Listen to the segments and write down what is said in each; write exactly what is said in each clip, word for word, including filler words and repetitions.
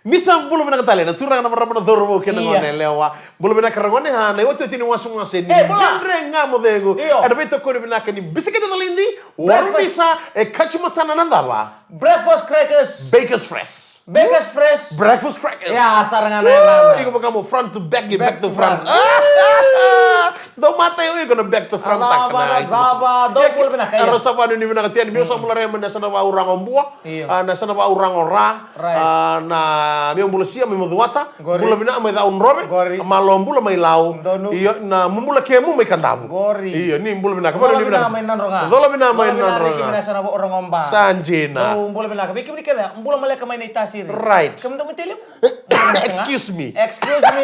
Ni sa bula vinaka tale na turaga, na marama, na cauravou kei na gone yalewa. Bula vinaka ragone, a, na iotioti ni wasewase ni Dredre Ga Mo Cegu. Io. Ena veitokoni vinaka ni bisikete taledi, waru misa, e kaci matana na cava? Breakfast crackers. Bakers Fresh. Bakers Fresh. Breakfast crackers. Ia, sara ga na yacana. Iko vaka mo front to back, back to front. Dou mata, iko na back to front. Cava, cava, dou bula vinaka. Io, au sa vanuinui vinaka tu yani, meu sa bula rema na yasana vakauraga o Bua. Io. A, na yasana vakauraga o Ra. Right. A, na meu bula sia mai Macuata. Qori. Bula vinaka mai Cakaudrove. Qori. Malo bula mai Lau. Donu. Io, na bula kemu mai Kadavu. Qori. Io, ni bula vinaka. Cola vinaka mai Nadroga. Cola vinaka mai Nadroga. Sa dina. Dou bula vinaka. Vei kemuni kece, bula maleka mai Naitasiri. Right. Kemudou mai Tailevu. Excuse me. Excuse me.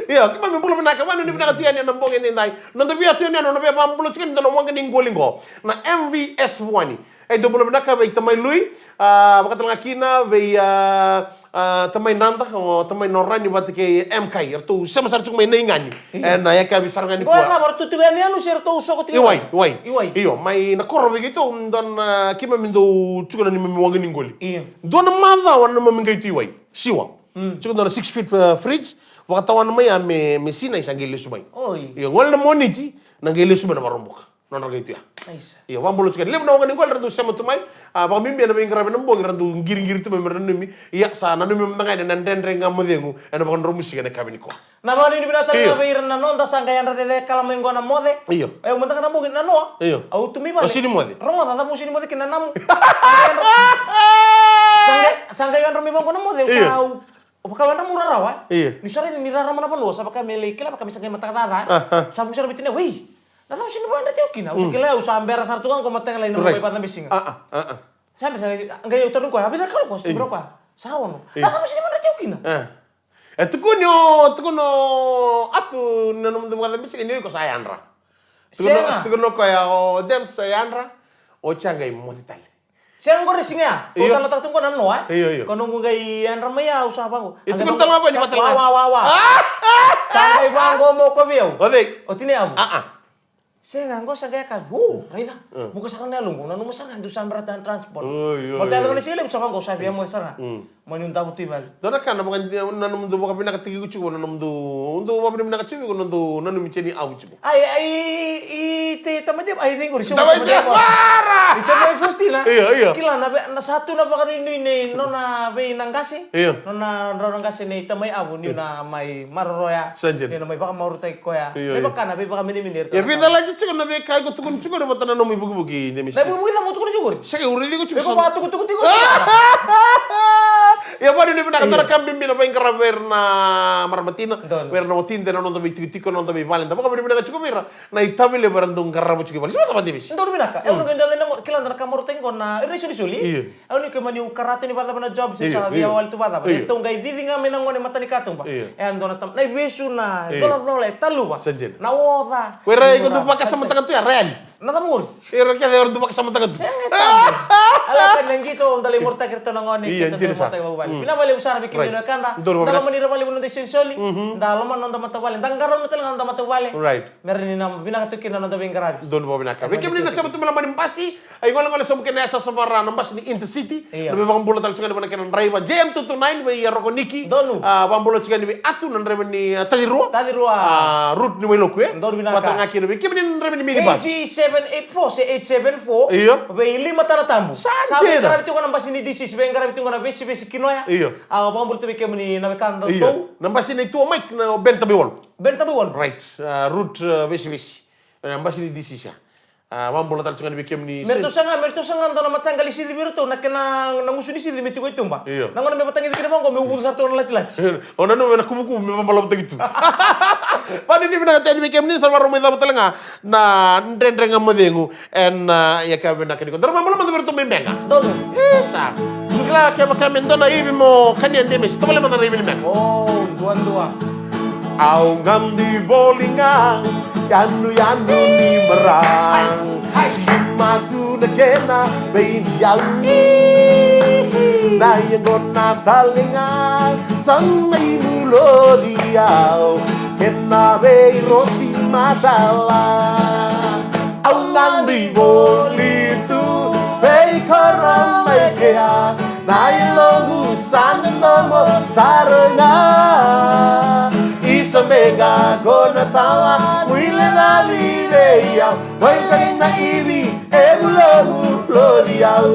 Io, keimami bula vinaka, vanuinui vinaka tu yani ena bogi edaidai. Noda via tu yani, noda via vakabula tiko yani, dua na waqa ni qoli qo. Na M V S Vuani. E dua bula vinaka vei tamai Lui, a, vakatalega kina vei, a, a, tamai Nada, o tamai Norani vata kei M K. Eratou sema sara tiko mai na igani. Io. Ena yakavi sara ga nikua. Qo na varatou tu yani anu se ratou soko tiko. Iwai, iwai. Iwai. Io, mai na koro vei keitou, dua na, keimami dau tiko na neimami waqa ni qoli. Io. Dua na macawa na neimami qai tu iwai. Siwa. Mm. Tiko dua na six feet, uh, fridge, vakatawana mai ya me, me sinai sa qai lesu mai. Oi. Io, gole na Moniti, na qai lesu mai na Vakaraubuka. Nodra qai tu ya. Aisa. Io, vakabula tiko yani. Levu na waqa ni qoli era dau sema tu mai. A, vakabibi ena veiqaravi ena bogi, era dau qiriqiri tu mai me ra nanumi. Ia, sa nanumi mada ga yani na Dredre Ga Mo Cegu ena vakadromusiga ena yakavi nikua. Na vakanuinui vinaka tale ga vei ira na noda sa qai yadra cecekala mai qo na moce. Io. E, au mada ga na bogi na noa. Io. Au tu mai vale. O sini moce. Rogoca, cava au sini moce kina na namu. Sa qai, sa qai yadra mai vaqo na moce, au sa, au Vaka wa na mu rarawa. Io. Ni sa raica ni rarama na vanua, sa vaka me lai kila, vaka me sa qai mataka caca. Aha. Sa vuki sara vei tinau, "Wei, na cava sini vakayadrati au kina?" Au sa kila, au sa bera sara tu ga qo mataka lailai na noqu mai vakacabisiga. A, a, a, a. Sa bera, sa qai au tarogi koya, "A vica na kaloko?" Sa qai rau koya, "Sa ono." Io. "Na cava sini vakayadrati au kina?" A. E tukuni o, tukuni o Atu na nomudu vakacabisiga ni o iko sa yadra. Tukuni o, sega. Tukuni o koya o Dems sa yadra, o Chaga i moce tale. Sega qori siga ya. Io. Ko tala taka tu qo na noa, e? Io, io. Ko noqu qai yadra mai ya, au sa vaqo. E tukuna tale ga qo ni vata ga. Wa, wa, wa, wa. Sa qai vaqo mo kovi au. O cei? O tinai Avu. A, a. Sega qo sa qai ka. O, raica. Mm. Vuka sara na yaloqu. Nanuma sara ga dou sa bera tale na transport. Oi, oi, oi. Mo tale ga na siga levu sa vaqo, sa via mo sara ga. Mm. Mani davo tu i vale. Dua na ka na vaka, na nomudou vakavinakataki iko tiko, na nomudou, dou vakavinavinaka tiko, na nomudou nanumi tinai Avu tiko. Ai, ai, i, i, te tamai Devo, ai, cei qori, tamai Devo. I tamai Faustina. Io, io. Kila na ve-, na sa tu na vakanuinui nei nona vei na qase. Io. Nona drau na qase nei tamai Avu, niu na mai maroroya. Sa dina. Niu na mai vakamarautaki koya. Io, io. Me vaka na veivakamenemenei. Ia, veicalati tiko na veika iko tukuna tiko na vata na nomu ivukivuki, Demisi. Na ivukivuki cava au tukuna tiko qori? Sega, au raici iko tiko. Iko sa vatukutuku tiko. Ia, vakanuinui vinaka, dua na ka bibi na veiqaravi vei ira na marama tina, vei ira na watida, na noda veitikotiko, na noda veivale. Da vakavinavinaka tiko vei ira na itavi levu era dau qarava tiko i vale. Sa vata, Demisi. Donu vinaka. Au na qai dau lai na mo-, kila da na ka marautaki qo na ira isolisoli. Io. Au ni keimami karata ni vacava na job, se sa via wale tu vacava. Io. Tou qai cici ga mai na gone mata ni katuba. Io. E a dua na tam-, na ivesu, na icolacola, e taluva. Sa dina. Na oca. Ko ira iko dau vakasamataka tu ya, Ryan. Na cava qori? Ira kece era dau vakasamataka tu. Sega, e tabu. Ala ka na qito, da lai marautaki iratou na gone, io, keda dau marautaki vakavale. Mm. Vinaka vakalevu sara vei kemuni na wekada. Donu vakalevu. Da lomani ira vakalevu na noda isolisoli. Mhm. Da lomana na noda matavuvale. Da qarauna tale ga na noda matavuvale. Right. Me rawa ni na vinaka tu kina na noda veiqaravi. Donu vakalevu vinaka. Vei kemuni na sema tu mai loma ni basi, a igolegole sobu kei na yasayasa vaka-Ra na basi ni Intercity. Io. Na veivakabula tale tiko ga yani vei na kena draiva J M two two nine vei, a, Rokoniki. Donu. A, vakabula tiko ga yani vei Atu na draiva ni, a, Tacirua. Tacirua. A, Route ni Wailoku, e? Donu vinaka. Vata ga kina vei kemuni na draiva ni minibus. Eight seven eight four se eight seven four. Io. Vei lima Tara Tabu. Sa dina. Sa veiqaravi tiko na basi ni D C C, veiqaravi tiko na Vesivesi ki Noya. Io. A, vakabula tu vei kemuni na wekada. Io. Tou. Na basi ni Tua Mike na Ben Tabiwal. Ben Tabiwal. Right. A, Route, a, Vesivesi. E, basi ni D C C. A, vakabula tale tiko ga yani vei kemuni. Me ratou saga, me ratou saga dua na mataqali sici vei iratou, na kena, na gusu ni sici me tiko i tuba. Io. Na gauna me vatagici kina vaqo, me uvucu sara tu na latilati. O nanuma na kuvukuvu me vabalavataki tu. Vakanuinui vinaka tu yani vei kemuni, sa vakarau mai cava tale ga na Dredre Ga Mo Cegu ena, a, yakavi vinaka nikua. Daru mai bula mada vei iratou mai Beqa. Donu. E, sa. Kila kevaka me dua na ivi mo kania, Demisi, tovolea mada na ivi ni Beqa. O, duadua. Au gadi voli ga, yanuyanu ni marau. Sikima tu na kena veiniau. Na yaqona tale ga sa mai muloci au, kena veirosi matala. Au gadi voli tu veikoro mai kea. Na yaloqu sa dodomo sara ga. Isa me ga ko na tawa, wili ga vive ia. Wai kai na ivi e mulomu lodi au.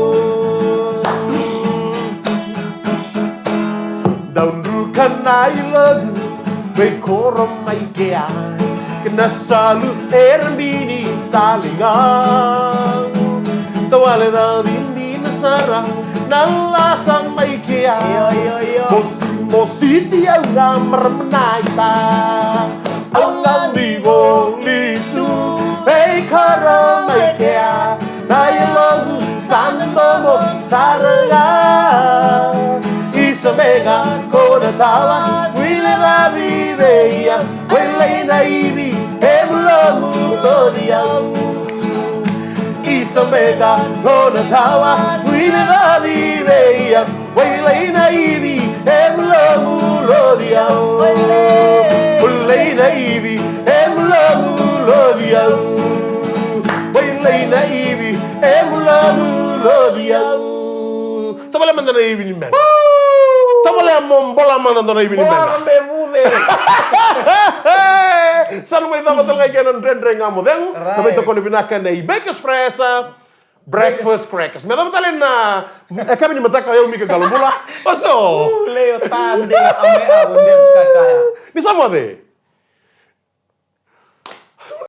Dau druka na ilogu, vei koro mai kea. Kena salu era bini tale ga. Tawale da vindi na sara, na lasa mai kea. Io, io, io. Mosi, mosi ti au ga marmanaita. Au ga di voli tu, vei koro mai kea. Na yaloqu sa dodomo sara ga. Isa me ga ko na tawa, wili ga vive ia. Wai lai na ivi e mulomu lodi au. Isa me ga ko na tawa, wili ga vive ia. Wai lai na ivi e mulomu lodi au. Wai lai na ivi e mulomu lodi au. Wai lai na ivi e mulomu lodi au. Tavale mada na ivi ni mena. Tavale mo bola mada dua na ivi ni mena. Bola me vuce. Sa na mai cava tale ga i kena dredre ga mo cegu. Na veitokoni vinaka nei Bakers Fresh. Breakfast crackers. Me cava tale na, e, kavi ni mataka, o yau Mika Qalobula. Oso. Leo tade, ame avo, ndevu skakaya. Ni sa moce?